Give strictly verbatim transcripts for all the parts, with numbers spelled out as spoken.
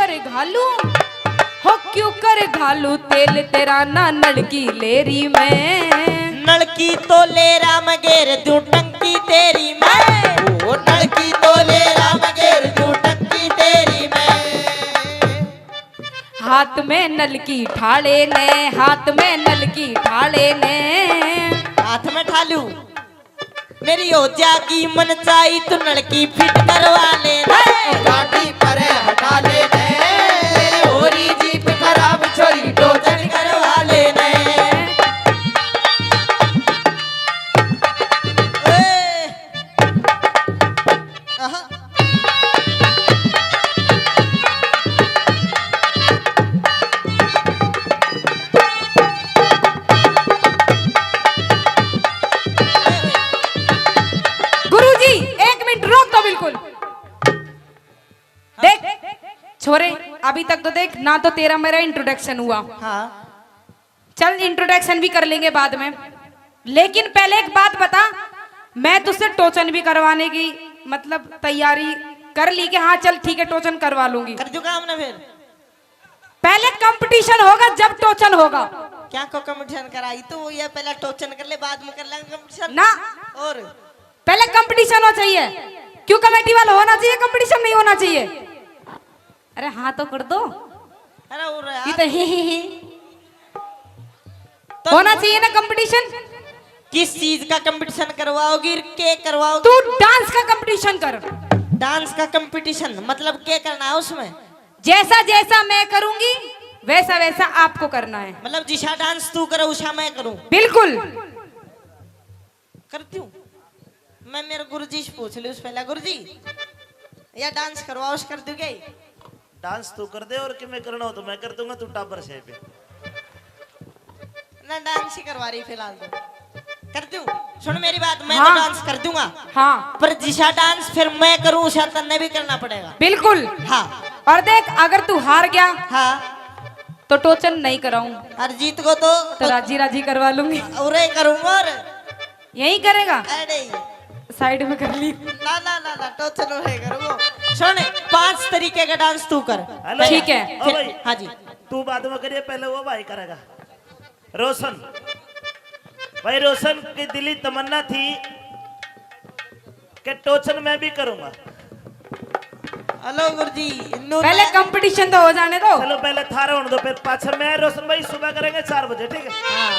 कर घालू, हो क्यों कर घालू तेल तेरा ना नलकी लेरी में। नलकी तो लेरा में गेर दूं टंकी तेरी में। ओ नलकी तो लेरा में गेर दूं टंकी तेरी में। हाथ में नलकी ठाले ने, हाथ में नलकी ठाले ने। हाथ में ठालू। मेरी हो जागी मन चाही तू नलकी फिट करवा ले। गाड़ी पर हटा ले ने, होरी जीप खराब छोरी टोचन करवा ले ने। ए, आहा। गुरुजी, एक मिनट रोक दो बिल्कुल। देख छोरे, अभी तक तो देख ना, तो तेरा मेरा इंट्रोडक्शन हुआ। हाँ। चल, इंट्रोडक्शन भी कर लेंगे बाद में, लेकिन पहले एक बात बता, मैं तुझसे टोचन भी करवाने की, मतलब, तैयारी कर ली कि हाँ, चल ठीक है, टोचन करवा लूंगी। कर दूंगा हमने फिर। पहले कंपटीशन होगा, जब टोचन होगा। क्या को कंपटीशन कराई तू? ये पहले टोचन कर ले, बाद में कर लेंगे कंपटीशन। ना। और? पहले कंपटीशन हो चाहिए। क्यों, कमेटी वाला होना चाहिए, कंपटीशन नहीं होना चाहिए? अरे हाँ तो कर दो। अरे और ये यार। तो ही, ही, ही। तो होना चाहिए ना कंपटीशन। किस चीज का कंपटीशन करवाओगी, के करवाओगी? तू डांस का कंपटीशन कर। डांस का कंपटीशन मतलब के करना है उसमें? जैसा जैसा मैं करूंगी, वैसा वैसा आपको करना है। मतलब जिसा डांस तू करे, उसा मैं करूं? बिल्कुल। करती हूँ। मैं मेरे गुरुजी से पूछ लूँ पहले। गुरुजी, या डांस करवाओ, उस कर दूंगे? डांस तू कर दे और कि मैं करना हो तो मैं कर दूंगा, तू टाबर से पे। ना, डांस ही करवा रही फिलहाल तो। करती हूँ। सुन मेरी बात, मैं हाँ। तो डांस कर दूंगा। हाँ। पर जिसा डांस फिर मैं करूँ, उसा तन्ने भी करना पड़ेगा। बिल्कुल। हाँ। और देख, अगर तू हार गया हाँ। तो टोचन नहीं कराऊं। और जीत को तो तो राजी राजी करवा लूंगी। उरे करूंगा और यही करेगा? अरे नहीं। साइड में कर ली। ना, ना, ना, ना, टोचन उरे करूंगा। सुन, पांच तरीके का डांस तू कर। हेलो। ठीक है। ओ फिर भाई, हाँ जी। तू बाद में करिए, पहले वो भाई करेगा। रोशन। भाई, रोशन की दिली तमन्ना थी कि टोचन मैं भी करूंगा। हेलो गुरुजी, इन्नू पहले मैं कंपटीशन तो हो जाने दो। चलो, पहले थारा होने दो, फिर पाछे मैं, रोशन भाई, सुबह करेंगे चार बजे, ठीक है? हाँ।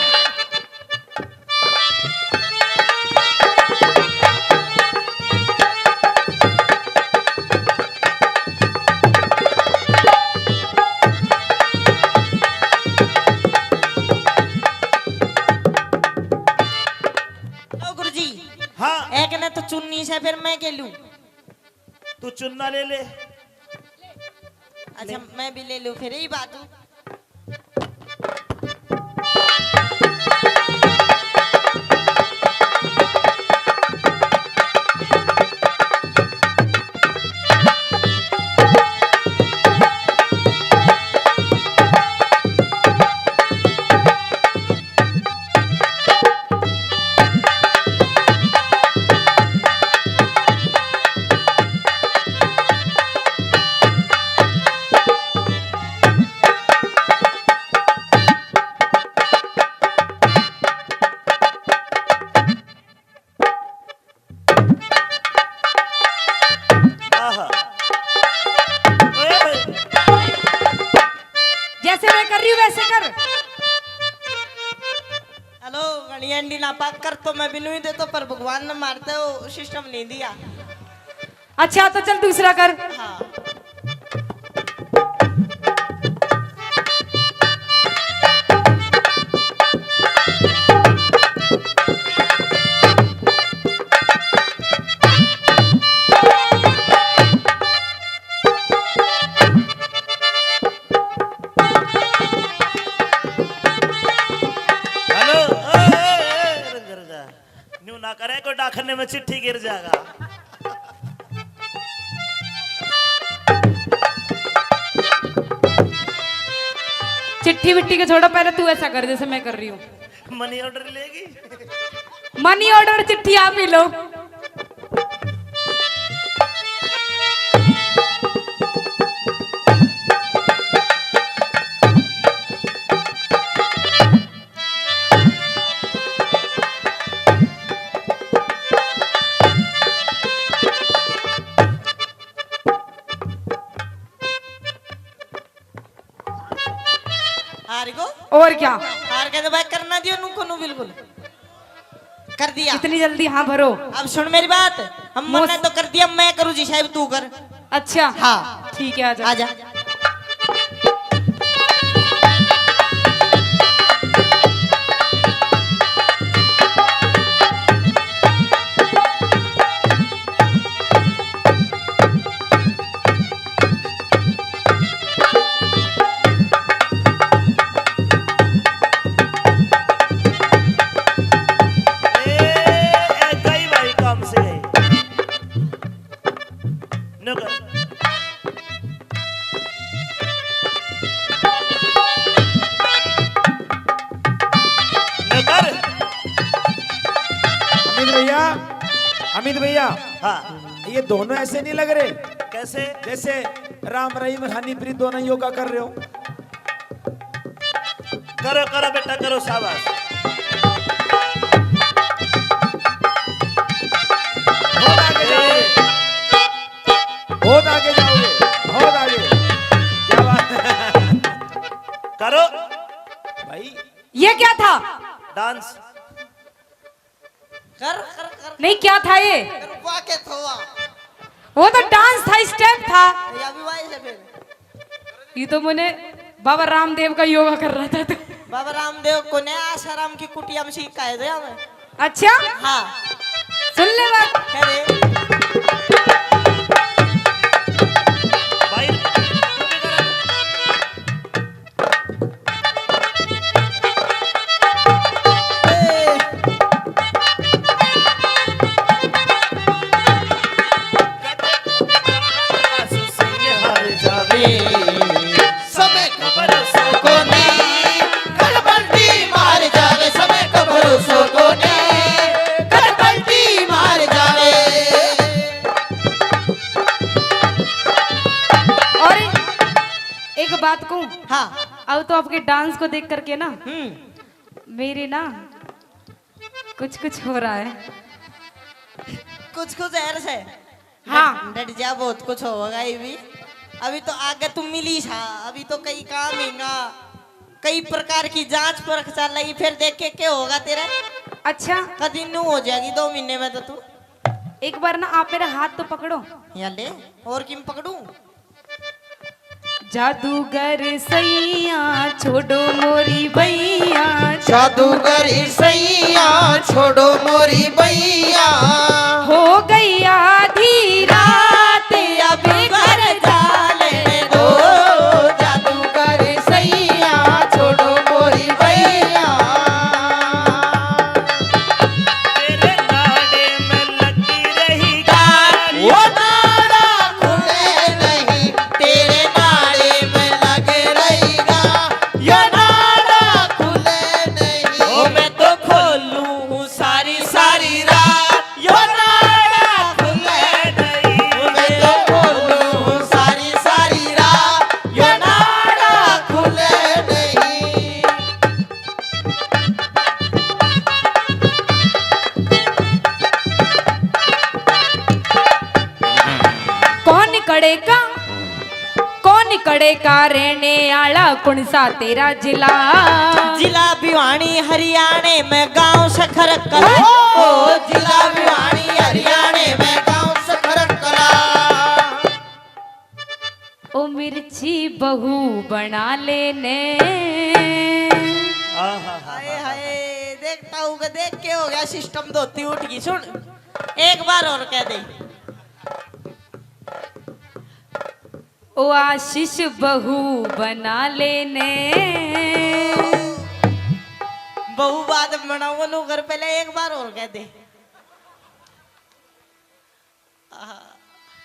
हेलो गुरुजी। हाँ। एक ने तो चुन्नी से, फिर मैं के लूं? तू चुन्ना ले ले। अच्छा, मैं भी ले लूं फिर, यही बात हूँ। आहा। ओए होए। जैसे मैं कर रही हूँ वैसे कर। हेलो, घणी एंडी ना पाक कर तो मैं बिनू ही देता, पर भगवान ने मारते हो सिस्टम नहीं दिया। अच्छा, तो चल दूसरा कर। हाँ। हेलो, ए, ए, ए, रुक जा, रुक जा। न्यू ना करे, कोई डाकने में चिट्ठी गिर जाएगा। चिट्ठी विट्ठी के छोड़ो, पहले तू ऐसा कर जैसे मैं कर रही हूँ। मनी ऑर्डर लेगी? मनी ऑर्डर चिट्ठी आप ही लो। हार गो। और क्या? हार के तो भाई करना दियो नु को नु बिल्कुल। कर दिया। इतनी जल्दी हाँ भरो। अब सुन मेरी बात, हम मौस- मन्ने तो कर दिया, मैं करूँ जी साहब, तू कर। अच्छा। हाँ। ठीक है, आजा। आजा। ए, ए, गई भाई काम से गई। नगर। नगर। अमित भैया, अमित भैया, हाँ। ये दोनों ऐसे नहीं लग रहे? कैसे? जैसे राम रहीम हनीप्रीत दोनों योगा कर रहे हो। करो, करो बेटा, करो, शाबाश। बहुत आगे जाओगे, बहुत आगे जाओगे, बहुत आगे। क्या बात है। करो। भाई, ये क्या था? डांस। कर, कर, कर। नहीं, क्या था ये? कर, वाह, के थोआ। वो तो डांस था, स्टेप था। ये अभी वाई से फिर। ये तो मैंने बाबा रामदेव का योगा कर रहा था तो। बाबा रामदेव को ने आसाराम की कुटिया में सीख का है दे हमें। अच्छा? हाँ। सुन ले बात। कह दे। भाई, समय का भरोसा कोनी, कर पलटी मार जावे, समय का भरोसा कोनी, कर पलटी मार जावे। और एक बात कहूँ? हाँ। अब तो आपके डांस को देख करके ना, हम्म। मेरे ना कुछ कुछ हो रहा है। कुछ कुछ है से। हाँ। डट, डट जा, बहुत कुछ होगा ये भी। अभी तो आगे तू मिली सा, अभी तो कई काम हींगा, कई प्रकार की जांच परख चल रही, फिर देख के क्या होगा तेरा। अच्छा। कदी न्यू हो जाएगी दो महीने में तो तू। एक बार ना आप मेरा हाथ तो पकड़ो। या ले, और किम पकड़ूं? जादूगर सैया छोड़ो मोरी बैया। जादूगर सैया छोड़ो मोरी बैया। हो गई आधी रात, अब घर जा लेने दो। जादूगर सैया छोड़ो मोरी बैया। तेरे नाड़े में लगी रही गाली। वो नाड़ा खुले नहीं, तेरे नाड़े में लग रहेगा, यो नाड़ा खुले नहीं। ओ मैं तो खोलूं हूँ सारी सारी रात, यो नाड़ा खुले नहीं। ओ मैं तो खोलूं हूँ सारी सारी रात, यो नाड़ा खुले नहीं। कौन कड़े का, कौन कड़े का रहने आला, कौन सा तेरा जिला? जिला भिवानी हरियाणे में, गांव सखर कला। ओ, जिला भिवानी हरियाणे में, गांव सखर कला। ओ मिर्ची बहू बना लेने। आहा। हाय हाय, देखता हूँ के देख के हो गया सिस्टम, धोती उठ गई। सुन, एक बार और कह दे। ओ आशीष बहू बना लेने। बहू बाद में बनाऊंगा, नू कर, पहले एक बार और कह दे। आहा,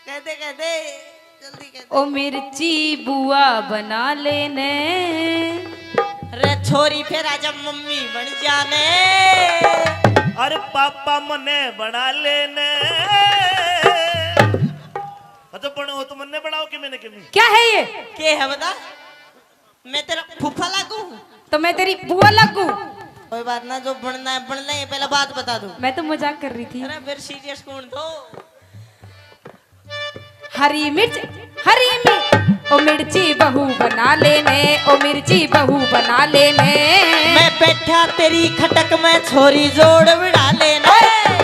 कह दे, कह दे, जल्दी कह दे। ओ मिर्ची बुआ बना लेने। रे छोरी, फिर आजा मम्मी बन जाने। अरे पापा मने बना लेने। अच्छा, बने हो तो मन्ने बनाओ कि मैंने कि मैं? क्या है ये? के है बता? मैं तेरा फूफा लागू? तो मैं तेरी बुआ लागू? कोई बात ना, जो बनना है बन ले, पहले बात बता दो। मैं तो मजाक कर रही थी। अरे फिर सीरियस कौन थो? हरी मिर्च, हरी मिर्च। ओ मिर्ची बहू बना लेने, ओ मिर्ची बहू बना लेने। मैं बैठा तेरी खटक में छोरी जोड़ बिड़ा लेने। ओए,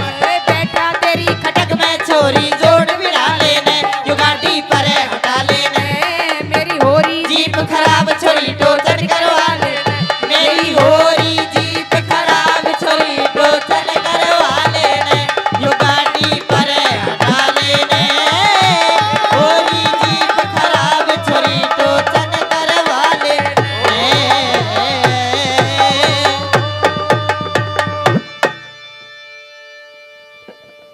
बैठा तेरी खटक में छोरी